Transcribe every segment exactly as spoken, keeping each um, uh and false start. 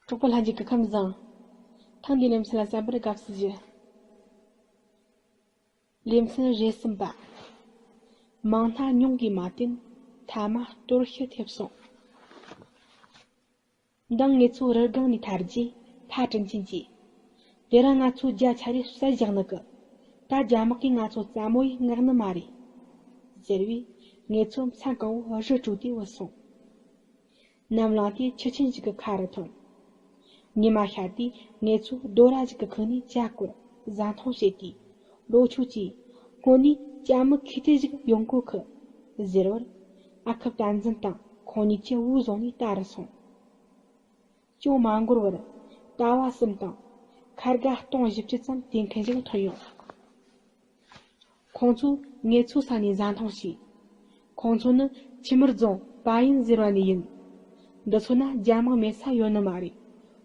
གྲོགས་པོ་ལྷན་རྒྱས་ཀྱི་ཁམས་བཟང་། ཐེངས་འདིའི་ལེ་ཚན་ལ་གསན་པར་དགའ་བསུ་ཞུ། ལེ་ཚན་རེ་གསུམ་པ། མང་སྣ་ཉུང་གིས་མ་བསྟེན། ཐ་མ་གཏོར་ཤི་ཐེབས་སོང་། མདང་ངེད་ཚོ་རི་སྒང་ནས་ཐར་རྗེས་ཕ་དྲིན་ཆེན་གྱིས། དེ་རིང་ང་ཚོ་རྒྱ་ཆ་རེ་བསད་བཞག་ནི་གི། ད་རྒྱ་དམག་གིས་ང་ཚོ་རྩ་མོ་ཡིས་མངགས་ནི་མ་རེད། ཟེར་བས་ངེད་ཚོ་མཚན་གང་བོ་རི་དྲོས་ཏེ་བུད་སོང་། ནམ་ལངས་དུས་ཆུ་ཆེན་ཞིག་གི་ཁ་རུ་ཐོན། ཉི་མ་ཤར་དུས་ངེད་ཚོ་རྡོ་ར་ཞིག་གི་ཁུག་ནས་ཇ་བསྐོལ་བཟའ་འཐུང་བྱེད་དུས། ལོ་ཆུ་གིས། སྔོན་ནས་ཇ་དམག་མཁས་གྲས་ཞིག་ཡོང་གོ་གི། ཟེར་བར། ཨ་ཁུ་བསྟན་འཛིན་དང་ཁོང་གཉིས་ཀྱིས་བོའུ་བཟུང་ནས་ལྟ་རུ་སོང་། ཅུང་མ་འགོར་བར། ལྟ་བ་གསུམ་དང་། ཁ་དགའ་སྟོང་བཞི་བཅུ་ཙམ་དེ་མཁན་ཞིག་ཐོན་ཡོང་། ཁོང་ཚོས་ངེད་ཚོའི་ས་ནས་བཟའ་འཐུང་བྱས། ཁོང་ཚོ་ནི་ཆུ་དམར་རྫོང་པ་ཡིན་ཟེར་བ་ནས་ཡིན། འདི་ཚོ་ན་རྒྱ་དམག་མེད་ས་ཡོད་ནི་མ་རེད།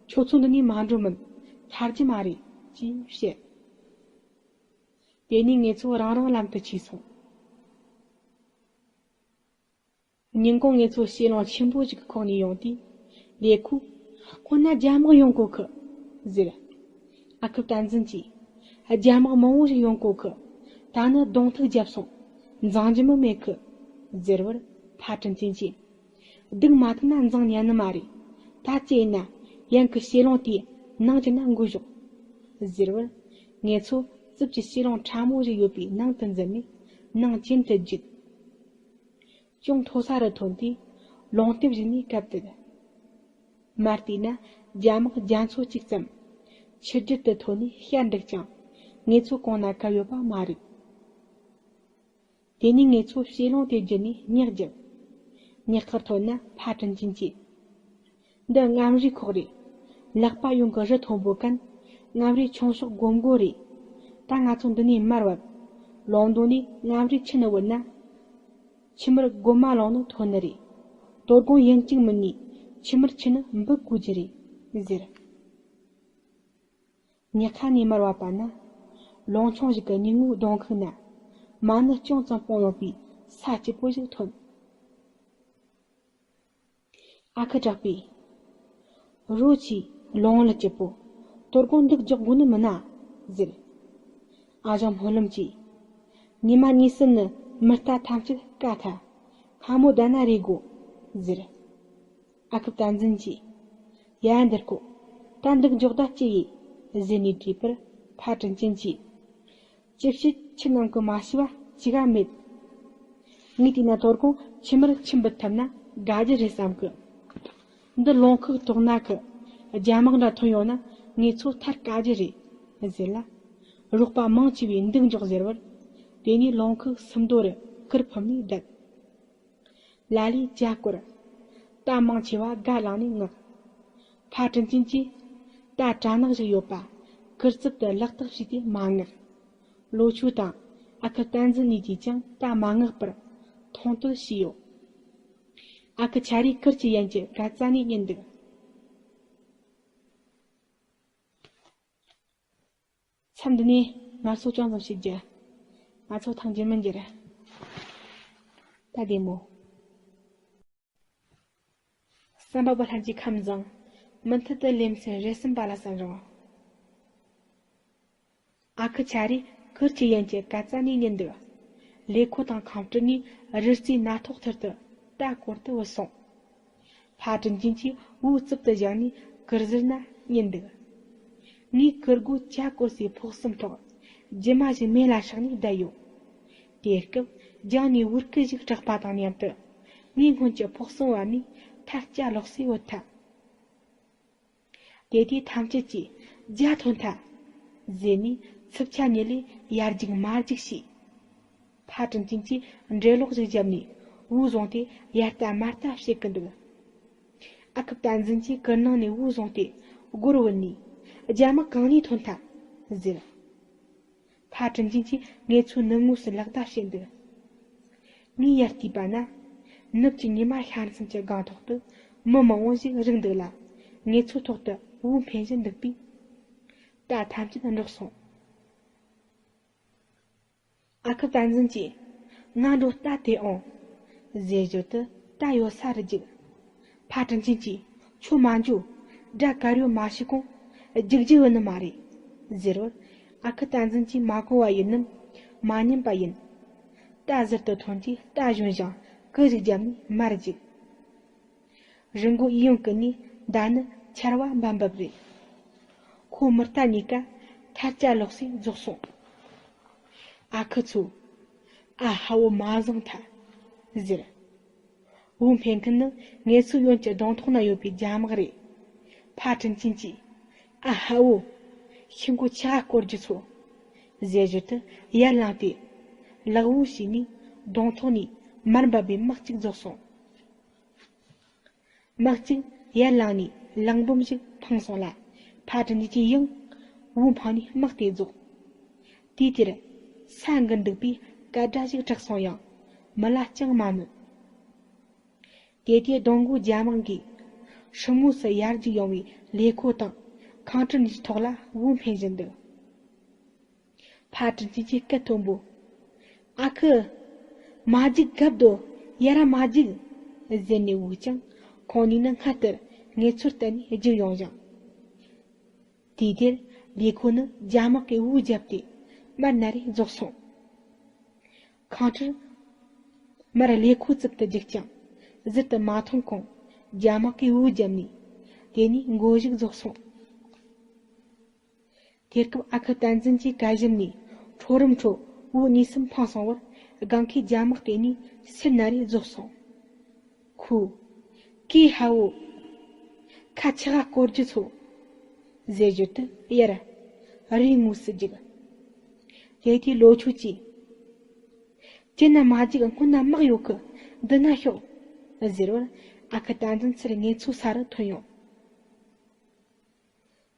ཁྱོད་ཚོ་འདི་ནས་མ་འགྲོ་མིན། ཐར་རྒྱུ་མ་རེད། ཅེས་བཤད། དེ་ནས་ངེད་ཚོ་རང་རང་ལམ་དུ་ཆས་སོང་། ཉིན་གུང་ངེད་ཚོ་བྱེ་ལོང་ཆེན་པོ་ཞིག་གི་ཁོག་ནས་ཡོང་དུས། ལས་ཁུངས། ཁོ་ན་རྒྱ་དམག་ཡོང་གོ་གི། ཟེར། ཨ་ཁུ་བསྟན་འཛིན་གྱིས། རྒྱ་དམག་མང་བོ་ཞིག་ཡོང་གོ་གི། ད་ནི་གདོང་ཐུག་བརྒྱབ་སོང་། འཛིང་རྒྱུ་མི་མེད་གི། ཟེར་བར། ཕ་དྲིན་ཆེན་གྱིས། སྡུག་མ་ཐུག་ན་འཛིང་ཉན་ནི་མ་རེད། ད་ཅི་ཡིན་ན། ཡང་གི་བྱེ་ལོང་དེའི་ནང་གྱི་ན་འགོས་ཞོག། ཟེར་བར། ངེད་ཚོ་རྩིབས་ཀྱི་བྱེ་ལོང་ཕྲ་མོ་ཞིག་ཡོད་པའི་ནང་དུ་འཛུལ་ནས་ནང་གྱེན་དུ་བརྒྱུད། ཅུང་མཐོ་ས་རུ་ཐོན་དུས། ལོང་སྟེབས་བཞིན་ནས་བཀབ་དུས། མར་བལྟས་ན་རྒྱ་དམག་རྒྱ་མཚོ་གཅིག་ཙམ། ཆུ་རྒྱུད་དུ་ཐོན་ནས་ཤར་འགྲིག་ཀྱང་། ངེད་ཚོ་གོང་ན་བཀབ་ཡོད་པ་མ་རེད། དེ་ནས་ངེད་ཚོ་བྱེ་ལོང་དེ་བརྒྱུད་ནས་ཉག་བརྒྱབ། ཉག་ཁར་ཐོན་ན་ཕ་དྲིན་ཆེན་གྱིས། འདི་རྔམ་རིག་ཁོག་རེད། ལག་པ་ཡོང་གི་རི་མཐོན་པོ་ཀན། རྔམ་རིག་ཆུང་ཤོག་སྒོམ་དགོས་རེད། ད་ང་ཚོ་འདི་ནས་མར་བབས། ལོང་མདོ་ནས་རྔམ་རིག་ཆུ་ནི་བུད་ན། ཆུ་དམར་སྒོ་མ་ལོང་ནི་ཐོན་ནི་རེད། དོ་དགོང་ཡིན་གཅིག་མིན་གཉིས་ཆུ་དམར་ཆུ་ནི་འབུད་དགོས་རྒྱུ་རེད། ཟེར། ཉག་ཁ་ནས་མར་བབས་པ་ན། ལོང་ཆུང་ཞིག་གི་སྙིང་བོའི་གདོང་ཁུག་ན། མ་ཎི་ཅུང་ཙམ་སྤུངས་ཡོང་བའི་ས་སྐྱིད་པོ་ཞིག་ཐོན། ཨ་ཁུ་གྲགས་པས། རོ་ཆེ། ལོང་ལ་སྐྱིད་པོ། དོ་དགོང་འདུག་འཇོག་དགོས་ནི་མིན་ན། ཟེར། ཨ་ཞང་སྨོན་ལམ་གྱིས། ཉི་མ་གཉིས་གསུམ་ནི་མི་རྟ་ཐམས་ཅད་བཀག་ཐལ། སྔ་མོ་བསྡད་ན་རེ་དགོས། ཟེར། ཨ་ཁུ་བསྟན་འཛིན་གྱིས། ཡ་འདིར་ཁོ། ད་འདུག་འཇོག་ད་ཅི་ཡིན། ཟེར་ནས་དྲིས་པར་ཕ་དྲིན་ཅན་གྱིས། ཅི་བྱེད་ཁྱི་ནང་གི་མ་ཤི་བ་ཅི་ག་མེད། ངས་བལྟས་ན་དོ་དགོང་ཁྱི་མར་ཁྱི་འབུད་ཐུབ་ན་དགའ་རྒྱུ་རེད་བསམ་གི། འདི་ལོང་ཁུག་དོག་ན་གི། རྒྱ་དམག་འདྲ་ཐོན་ཡོང་ན་ངེད་ཚོ་ཐར་དཀའ་རྒྱུ་རེད། ཟེར་ལ། རོགས་པ་མང་ཆེ་བས་འདུག་འཇོག་ཟེར་བར། དེ་ནས་ལོང་ཁུག་སུམ་མདོ་རུ་གུར་ཕུབ་ནས་བསྡད། ལ་ལས་ཇ་བསྐོལ། རྟ་མང་ཆེ་བ་སྒ་ལངས་ནས་མངགས། ཕ་དྲིན་ཅན་གྱིས། རྟ་དྲ་ནག་ཞིག་ཡོད་པ། གུར་རྩིབ་ཏུ་ལག་ཐག་བྱས་ཏེ་མ་མངགས། ལོ་ཆུ་དང་ཨ་ཁུ་བསྟན་འཛིན་གཉིས་ཀྱིས་ཀྱང་རྟ་མ་མངགས་པར་མཐོང་གཏོད་བྱས་ཡོད། ཨ་ཁུ་ཆ་རིས་གུར་གྱི་ཡན་གྱི་ག་རྩ་ནས་ཉན་འདུག་མཚམས་འདི་ནས་ངལ་གསོ་ཅུང་ཙམ་བྱེད་རྒྱུ། ང་ཚོ་ཐང་རྒྱུན་མི་འགྱུར། ད་བདེ་མོ། གསན་པ་པོ་ལྷན་རྒྱས་ཁམས་བཟང་། མུ་མཐུད་དུ་ལེ་ཚན་རེ་གསུམ་པ་ལ་གསན་རོགས། ཨ་ཁུ་ཆ་རིས་གུར་གྱི་ཡན་གྱི་ག་རྩ་ནས་ཉན་འདུག་ལས་ཁུངས་དང་ཁང་སྤྲུལ་ནས་རི་རྩེའི་སྣ་ཐོག་ཐུར་དུ་རྟ་བསྐོར་དུ་བུད་སོང་། ཕ་དྲིན་ཅན་གྱིས་བོའུ་རྩིབ་ཏུ་བཞག་ནས་གུར་ཟུར་ན་ཉན་འདུག་ངས་གུར་སྒོ་ཇ་བསྐོལ་སའི་ཕོགས་གསུམ་ཐོག་རྒྱུ་མ་ཞིག་མེ་ལ་ཤག་ནས་བསྡད་ཡོད། དེ་སྐབས་རྒྱང་ནས་བོའུ་སྐད་ཞིག་གྲགས་པ་དང་མཉམ་དུ། ངའི་སྔོན་གྱི་ཕོགས་གསུམ་བབས་ནས་ཐལ་སྐྱ་ལོག་སའི་འོད་ཐལ། དེ་དུས་ཐམས་ཅད་ཀྱིས་རྒྱ་ཐོན་ཐལ། ཟེར་ནས་ཚིབ་ཆ་ཉིད་ལས་ཡར་རྒྱུག་མར་རྒྱུག་བྱས། ཕ་དྲིན་ཅན་གྱིས་འགྲེ་ལོག་ཅིག་བརྒྱབ་ནས་བོའུ་བཟུང་སྟེ་ཡར་ལྟ་མར་ལྟ་བྱེད་ཀྱི་འདུག་ཨ་ཁུ་བསྟན་འཛིན་གྱིས་གུར་ནང་ནས་བོའུ་བཟུང་སྟེ་སྒོར་བུད་ནས། རྒྱ་དམག་གང་ནས་ཐོན་ཐལ། ཟེར། ཕ་དྲིན་ཅན་གྱིས་ངེད་ཚོའི་ནུབ་ངོས་སུ་ལག་བརྡ་བྱེད་འདུག་ངས་ཡར་བལྟས་པ་ན། ནུབ་ཀྱི་ཉི་མ་ཤར་མཚམས་ཀྱི་སྒང་ཐོག་ཏུ་མི་མང་བོ་ཞིག་རིག་འདུག་ལ། ངེད་ཚོའི་ཐོག་ཏུ་བོའུ་འཕེན་བཞིན་འདུག་པས། རྟ་ཐམས་ཅད་འདྲོགས་སོང་། ཨ་ཁུ་བསྟན་འཛིན་གྱིས། ང་འགྲོ་རྟ་དེད་འོང་། ཟེར་ཞོར་དུ་རྟ་ཡོད་ས་རུ་རྒྱུགས། ཕ་དྲིན་ཅན་གྱིས། ཁྱོད་མ་འགྲོ། དགྲ་དཀར་ཡོལ་མ་ཤི་གོང་རྒྱུག་རྒྱུ་ཡོད་ནི་མ་རེད་ཟེར་བར། ཨ་ཁུ་བསྟན་འཛིན་གྱིས་མ་གོ་བ་ཡིན་ནམ་མ་ཉན་པ་ཡིན། རྟ་ཟུར་དུ་ཐོན་གྱིས་རྟ་ཞོན་ཞིང་ཀི་ཞིག་བརྒྱབ་ནས་མར་རྒྱུག་རི་མགོ་ཡིད་ཡོང་ཀི་ནས་མདའ་ནི་ཆར་བ་འབབ་འབབ་རེད། ཁོ་མི་རྟ་གཉིས་ཀ་ཐར་ཅ་ལོག་སེ་རྫོགས་སོང་། ཨ་ཁུ་ཚོ། ཨ་ཧ་བོ་མ་བཟང་ཐལ། ཟེར། བུ་འཕེན་མཁན་ནི་ངེད་ཚོའི་ཡོན་གྱི་གདོང་ཐོག་ན་ཡོད་པའི་རྒྱ་དམག་རེད། ཕ་དྲིན་ཅན་གྱིས། ཨ་ཧ་བོ། ཤི་མགོ་ཆ་བསྐོར་རྒྱུ་ཚོ། ཟེར་ཞོར་དུ་ཡར་ལངས་ཏེ། ལག་བུ་ཞིག་ནས་གདོང་ཐོག་ནས་མར་འབབ་པའི་དམག་ཅིག་རྫོགས་སོང་། དམག་ཅིག་ཡར་ལངས་ནས་གླང་འབུམ་ཞིག་འཕངས་སོང་ལ། ཕ་དྲིན་ཅན་གྱིས་ཡང་བུ་འཕངས་ནས་དམག་དེ་རྫོགས། དུས་དེར་ས་འགུལ་འདུག་པའི་སྐད་སྒྲ་ཞིག་གྲགས་སོང་ཡང་མི་ལ་ཅང་མ་གནོད། དེ་དུས་སྡོང་མགོ་རྒྱ་དམག་གིས་ཧྲི་མོ་སུ་ཡར་རྒྱུག་ཡོང་བའི་ལས་ཁོ་དང་ཁང་ཁྲི་གཉིས་ཐོག་ལ་བུ་འཕེན་བཞིན་འདུག་ཕ་དྲིན་ཅན་གྱིས་སྐད་མཐོན་པོས། ཨ་ཁུ། མ་རྒྱུག་གབ་དོ། ཡར་མ་རྒྱུག་ཟེར་ནས་བུས་ཀྱང་ཁོང་གཉིས་ནི་སྔར་ལྟར་ངེད་ཚོར་བལྟས་ནས་རྒྱུག་ཡོང་ཞིང་། དུས་དེར་ལས་ཁོ་ནི་རྒྱ་དམག་གིས་དབུ་བརྒྱབ་སྟེ་མར་ན་རེ་རྫོགས་སོང་། ཁང་ཁྲིར་མར་ལས་ཁོ་རྩིབ་ཏུ་རྒྱུག་ཀྱང་ཟུར་དུ་མ་ཐོན་གོང་རྒྱ་དམག་གིས་དབུ་བརྒྱབ་ནས་དེ་ནས་མགོ་གཞུག་རྫོགས་སོང་། དེ་སྐབས་ཨ་ཁུ་བསྟན་འཛིན་གྱིས་ག་ཞིབ་ནས་ཁྲོ་རུམ་ཁྲོད་དབུ་གཉིས་གསུམ་འཕངས་སོང་བར་སྒང་ཁའི་རྒྱ་དམག་དེ་ནས་སེར་ན་རེ་རྫོགས་སོང་། ཁོས། ཀེ་ཧ་བོ། ཁ་ཆག་སྐོར་རྒྱུ་ཚོ། ཟེར་ཞོར་དུ་ཡར་རི་ངོས་སུ་རྒྱུག་དེ་དུས་ལོ་ཆུ་གྱིས། ཅི་ན་མ་རྒྱུག་སྔོན་ན་དམག་ཡོད་གི། འདི་ན་ཤོག་ཟེར་བར་ཨ་ཁུ་བསྟན་འཛིན་ཚུར་ངེད་ཚོའི་ས་རུ་ཐོན་ཡོང་།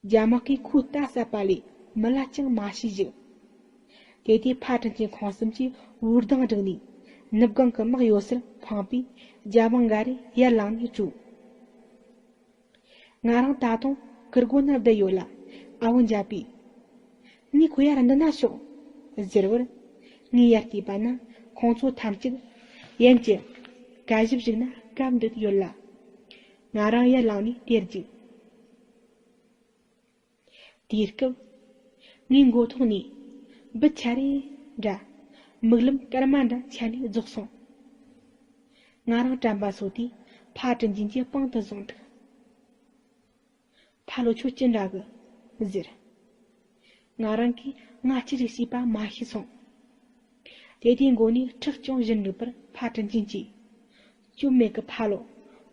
རྒྱ་དམག་གིས་ཁོའི་རྟ་བསད་པ་ལས་མི་ལ་ཅང་མ་ཤི་ཞིག་དེ་དུས་ཕ་དྲིན་ཅན་ཁོང་གསུམ་གྱིས་འུར་ལྡང་བསྒྲིགས་ནས་ནུབ་སྒང་གི་དམག་ཡོད་སར་འཕངས་པས་རྒྱ་དམག་འགའ་རེ་ཡར་ལངས་ནས་བྲོས། ང་རང་ད་དུང་གུར་སྒོ་ན་བསྡད་ཡོད་ལ་ཨ་བོ་འཇའ་པས། ངས་ཁོ་ཡར་འདི་ན་ཤོག་ཟེར་བར། ངས་ཡར་བལྟས་པ་ན་ཁོང་ཚོ་ཐམས་ཅད་ཡན་གྱི་ག་ཞིབ་ཞིག་ན་སྐབས་འདུག་ཡོད་ལ། ང་རང་ཡར་ལངས་ནས་དེར་རྒྱུག་དེའི་སྐབས། ངའི་མགོ་ཐོག་ནས་འབུ་ཆ་རེ་འདྲ་མིག་ལམ་སྐར་མ་འདྲ་ཆད་ནས་རྫོགས་སོང་། ང་རང་དྲན་པ་སོ་དེ་ཕ་དྲིན་ཅན་གྱིས་པང་དུ་བཟུང་འདུག་ཕ་ལོ་ཁྱོད་ཅི་འདྲ་གི་ཟེར། ང་རང་གིས་སྔ་ཕྱི་རིགས་ཤེས་པ་མ་ཤེས་སོང་། དེ་དུས་མགོ་ནས་ཁྲག་ཅུང་བཞུར་འདུག་པར་ཕ་དྲིན་ཅན་གྱིས། སྐྱོན་མེད་གི་ཕ་ལོ།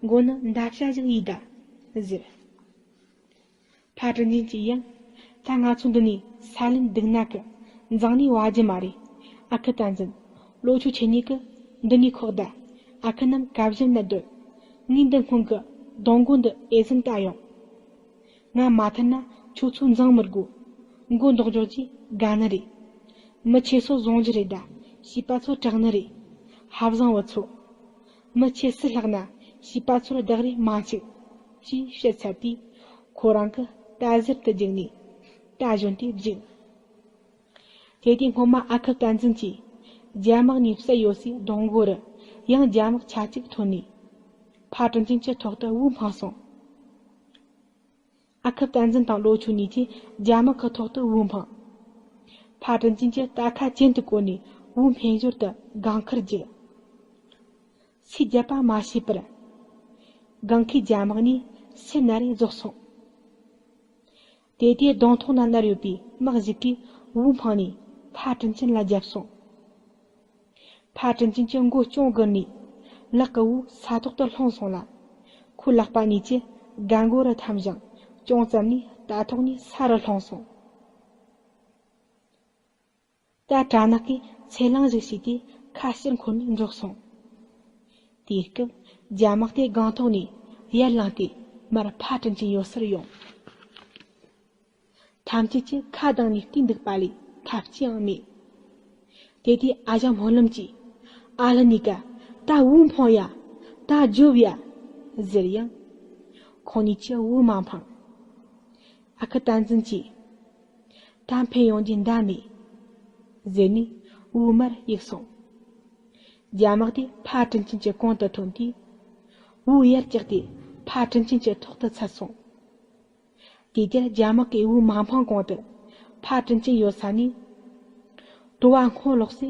མགོ་ནི་འདབ་བྱ་ཞིག་ཡིས་ད། ཟེར། ཕ་དྲིན་ཅན་གྱིས་ཡང་། ད་ང་ཚོ་འདི་ནས་ས་ལེན་སྡུག་ན་གི། འཛིང་ནས་བ་རྒྱུ་མ་རེད། ཨ་ཁུ་བསྟན་འཛིན། ལོ་ཆུ་ཁྱེད་གཉིས་ཀི་འདི་ནས་ཁོག་ད། ཨ་ཁུ་རྣམས་ག་བཞིན་ན་སྡོད། ངས་འདི་སྔོན་གི་སྡོང་མགོ་འདི་ཨེ་ཟིན་ལྟ་ཡོང་། ང་མ་ཐར་ན་ཁྱོད་ཚོ་འཛིང་མི་དགོས། མགོ་འདོགས་འཇོག་གྱིས་དགའ་ནི་རེད། མི་ཆེ་སོ་བཟུང་རྒྱུ་རེད་ད། བྱིས་པ་ཚོ་དྲག་ནི་རེད། ཧ་བཟང་བུ་ཚོ། མི་ཆེ་སུ་ལྷག་ན་བྱིས་པ་ཚོར་བདག་རེས་མ་འཆུག་ཅེས་བཤད་ཚར་དུས་ཁོ་རང་གི་རྟ་ཟུར་དུ་བརྒྱུགས་ནས་རྟ་བཞོན་ཏེ་བརྒྱུགས། དེ་དུས་སྔོན་མ་ཨ་ཁུ་བསྟན་འཛིན་གྱིས་རྒྱ་དམག་ནས་བསད་ཡོད་སའི་སྡོང་མགོ་རུ་ཡང་རྒྱ་དམག་ཆ་གཅིག་ཐོན་ནས་ཕ་དྲིན་ཅན་གྱི་ཐོག་ཏུ་དབུ་འཕངས་སོང་། ཨ་ཁུ་བསྟན་འཛིན་དང་ལོ་ཆུ་གཉིས་ཀྱིས་རྒྱ་དམག་གི་ཐོག་ཏུ་དབུ་འཕངས། ཕ་དྲིན་ཅན་གྱིས་རྟ་ཁ་གྱེན་དུ་བསྐོར་ནས་དབུ་འཕེན་ཞོར་དུ་སྒང་ཁར་རྒྱུགས། སུས་བརྒྱབ་པ་མ་ཤེས་པར། སྒང་ཁའི་རྒྱ་དམག་ནས་སེར་ན་རེ་རྫོགས་སོང་། དེ་དུས་སྡོང་ཐོག་ན་བསྣར་ཡོད་པའི་དམག་ཞིག་གིས་དབུ་འཕངས་ནས་ཕ་དྲིན་ཅན་ལ་བརྒྱབ་སོང་། ཕ་དྲིན་ཅན་གྱི་མགོ་ཅུང་སྒུར་ནས་ལག་གི་དབུ་ས་ཐོག་ཏུ་ལྷུང་སོང་ལ། ཁོའི་ལག་པ་གཉིས་ཀྱིས་སྒང་མགོ་རུ་འཐམ་ཞིང་ཅུང་ཙམ་ནས་རྟ་ཐོག་ནས་ས་རུ་ལྷུང་སོང་། རྟ་དྲག་ནག་གིས་ཚེ་ལང་ཞིག་བྱས་ཏེ་ཁ་ཕྱིར་འཁོར་ནས་འགྲོ་སོང་། དེའི་སྐབས་རྒྱ་དམག་དེ་སྒང་ཐོག་ནས་ཡར་ལངས་ཏེ་མར་ཕ་དྲིན་ཅན་ཡོད་སར་ཡོང་། ཐམས་ཅད་ཀྱིས་ཁ་གདངས་ནས་བལྟས་འདུག་པ་ལས་ཐབས་ཅི་ཡང་མེད། དེ་དུས་ཨ་ཞང་སྨོན་ལམ་གྱིས། ཨ་ལྷ་གཉིས་ཀ་ད་དབུ་འཕང་ཡ། ད་རྒྱོབ་ཡ། ཟེར་ཡང་། ཁོང་གཉིས་ཀྱིས་དབུ་མ་འཕངས། ཨ་ཁུ་བསྟན་འཛིན་གྱིས། ད་འཕེན་ཡོང་རྒྱུའི་མདའ་མེད། ཟེར་ནས་དབུ་མར་གཡུགས་སོང་། རྒྱ་དམག་དེ་ཕ་དྲིན་ཅན་གྱི་གོང་དུ་ཐོན་དུས། དབུ་ཡར་བཀྱགས་ཏེ་ཕ་དྲིན་ཅན་གྱི་ཐོག་ཏུ་ཚུད་སོང་། དེ་དེར་རྒྱ་དམག་གིས་བུ་མ་འཕངས་གོང་དུ་ཕ་དྲིན་ཅན་ཡོད་ས་ནས་དུ་བ་སྔོ་ལོག་སའི་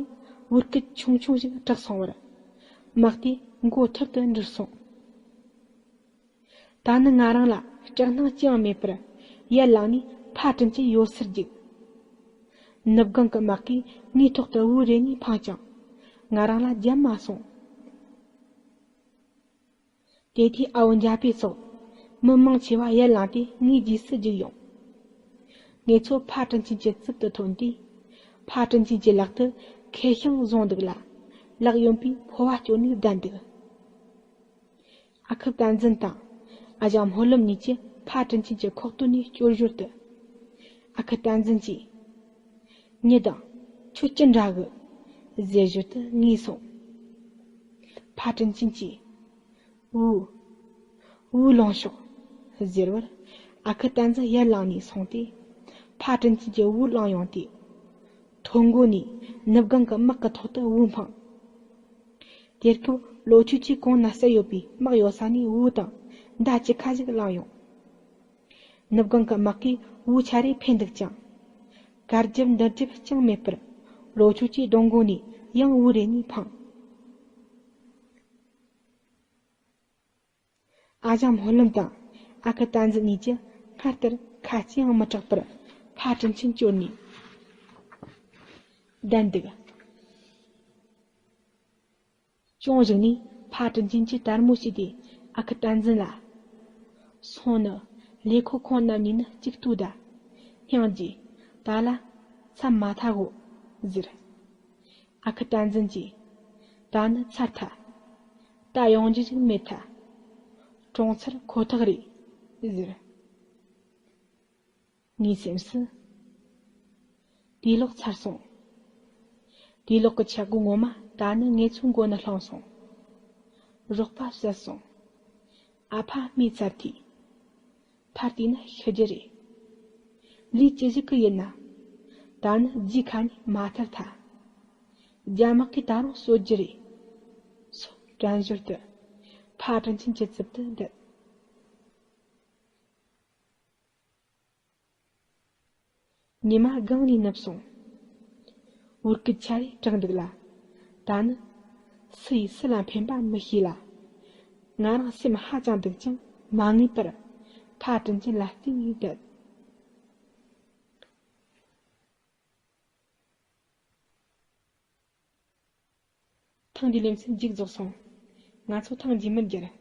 བུ་སྐད་ཆུང་ཆུང་ཞིག་གྲགས་སོང་བར། དམག་དེ་མགོ་ཐུར་དུ་འདྲུད་སོང་། ད་ནི་ང་རང་ལ་སྐྲག་སྣང་ཅི་ཡང་མེད་པར་ཡར་ལངས་ནས་ཕ་དྲིན་ཅན་ཡོད་སར་རྒྱུགས། ནུབ་སྒང་གི་དམག་གིས་ངའི་ཐོག་ཏུ་བུ་རེ་གཉིས་འཕངས་ཀྱང་། ང་རང་ལ་བརྒྱབ་མ་སོང་། དེ་དུས་ཨ་བོ་འཇའ་པེ་སོགས་མི་མང་ཆེ་བ་ཡར་ལངས་ཏེ་ངའི་རྗེས་སུ་རྒྱུགས་ཡོང་། ངེད་ཚོ་ཕ་དྲིན་ཅན་གྱི་རྩིབ་ཏུ་ཐོན་དུས། ཕ་དྲིན་ཅན་གྱི་ལག་ཏུ་ཁེ་ཤང་བཟུང་འདུག་ལ། ལག་གཡོན་པས་ཕོ་བ་སྐྱོར་ནས་བསྡད་འདུག། ཨ་ཁུ་བསྟན་འཛིན་དང་ཨ་ཞང་སྨོན་ལམ་གཉིས་ཀྱིས་ཕ་དྲིན་ཅན་གྱི་ཁོག་སྟོད་ནས་སྐྱོར་ཞོར་དུ། ཨ་ཁུ་བསྟན་འཛིན་གྱིས། མྱི་དང་། ཁྱོད་ཅི་འདྲ་གི། ཟེར་ཞོར་དུ་ངུས་སོང་། ཕ་དྲིན་ཅན་གྱིས། བུ། བུ་བླངས་ཤོག། ཟེར་བར། ཨ་ཁུ་བསྟན་འཛིན་ཡར་ལངས་ནས་སོང་སྟེ། ཕ་དྲིན་ཅན་གྱི་བུ་བླངས་ཡོང་སྟེ། ཐོ་མགོ་ནས་ནུབ་སྒང་གི་དམག་གི་ཐོག་ཏུ་བུ་འཕངས། དེ་སྐབས་ལོ་ཆུ་ཆའི་གོང་ན་བསད་ཡོད་པའི་དམག་ཡོད་ས་ནས་བུ་དང་མདའ་གཅིག་ཁ་ཞིག་བླངས་ཡོང་། ནུབ་སྒང་གི་དམག་གིས་བུ་ཆ་རེ་འཕེན་འདུག་ཀྱང་། གར་རྒྱབ་འདུར་རྒྱབ་ཅང་མེད་པར་ལོ་ཆུ་ཆའི་གདོང་མགོ་ནས་ཡང་བུ་རེ་གཉིས་འཕངས། ཨ་ཞང་སྨོན་ལམ་དང་ཨ་ཁུ་བསྟན་འཛིན་གཉིས་ཀྱིས་སྔར་ལྟར་ཁ་ཅི་ཡང་མི་གྲག་པར་ཕ་དྲིན་ཆེན་སྐྱོར་ནས་བསྡད་འདུག། ཅུང་ཞིག་ནས་ཕ་དྲིན་ཆེན་གྱིས་དལ་མོ་བྱས་ཏེ་ཨ་ཁུ་བསྟན་འཛིན་ལ། སོང་ནི། ལས་ཁོ་ཁོང་རྣམ་གཉིས་ནི་གཅིག་ལྟོས་ད། སྙིང་རྗེ། ད་ལ་མཚམས་མ་ཐག་གོ། ཟེར། ཨ་ཁུ་བསྟན་འཛིན་གྱིས། ད་ནི་ཚར་ཐལ། ད་ཡོང་རྒྱུ་ཞིག་མེད་ཐལ། གྲོངས་ཚར་ཁོ་ཐག་རེད། ཟེར། ངའི་སེམས་སུ། དུས་ལོག་ཚར་སོང་། དུས་ལོག་གི་ཆག་སྒོ་ངོ་མ་ད་ནི་ངེད་ཚོའི་མགོ་ན་ལྷུང་སོང་། རོགས་པ་བསད་སོང་། ཨ་ཕ་རྨས་ཚར་དུས། ཕར་བལྟས་ན་ཤི་རྒྱུ་རེད། ལུས་ཅི་ཞིག་གི་ཡིན་ན། ད་ནི་རྒྱུའི་ཁ་ནས་མ་ཐར་ཐལ། རྒྱ་དམག་གིས་ད་རུང་གསོད་རྒྱུ་རེད། སོགས་དྲན་ཞོར་དུ། ཕ་དྲིན་ཆེན་གྱི་རྩིབ་ཏུ་བསྡད། ཉི་མ་སྒང་ནས་ནུབ་སོང་། འུར་སྐད་ཆ་རེ་གྲགས་འདུག་ལ། ད་ནི་སུ་ཡིས་སུ་ལ་འཕེན་པ་མི་ཤེས་ལ། ང་རང་སེམས་ཧ་ཅང་སྡུག་ཀྱང་མ་ངེས་པར་ཕ་དྲིན་ཆེན་ལ་བརྟེན་ནས་བསྡད། ཐེངས་འདིའི་ལེ་ཚན་མཇུག་རྫོགས་སོང་། ང་ཚོ་ཐེངས་རྗེས་མར་མཇལ།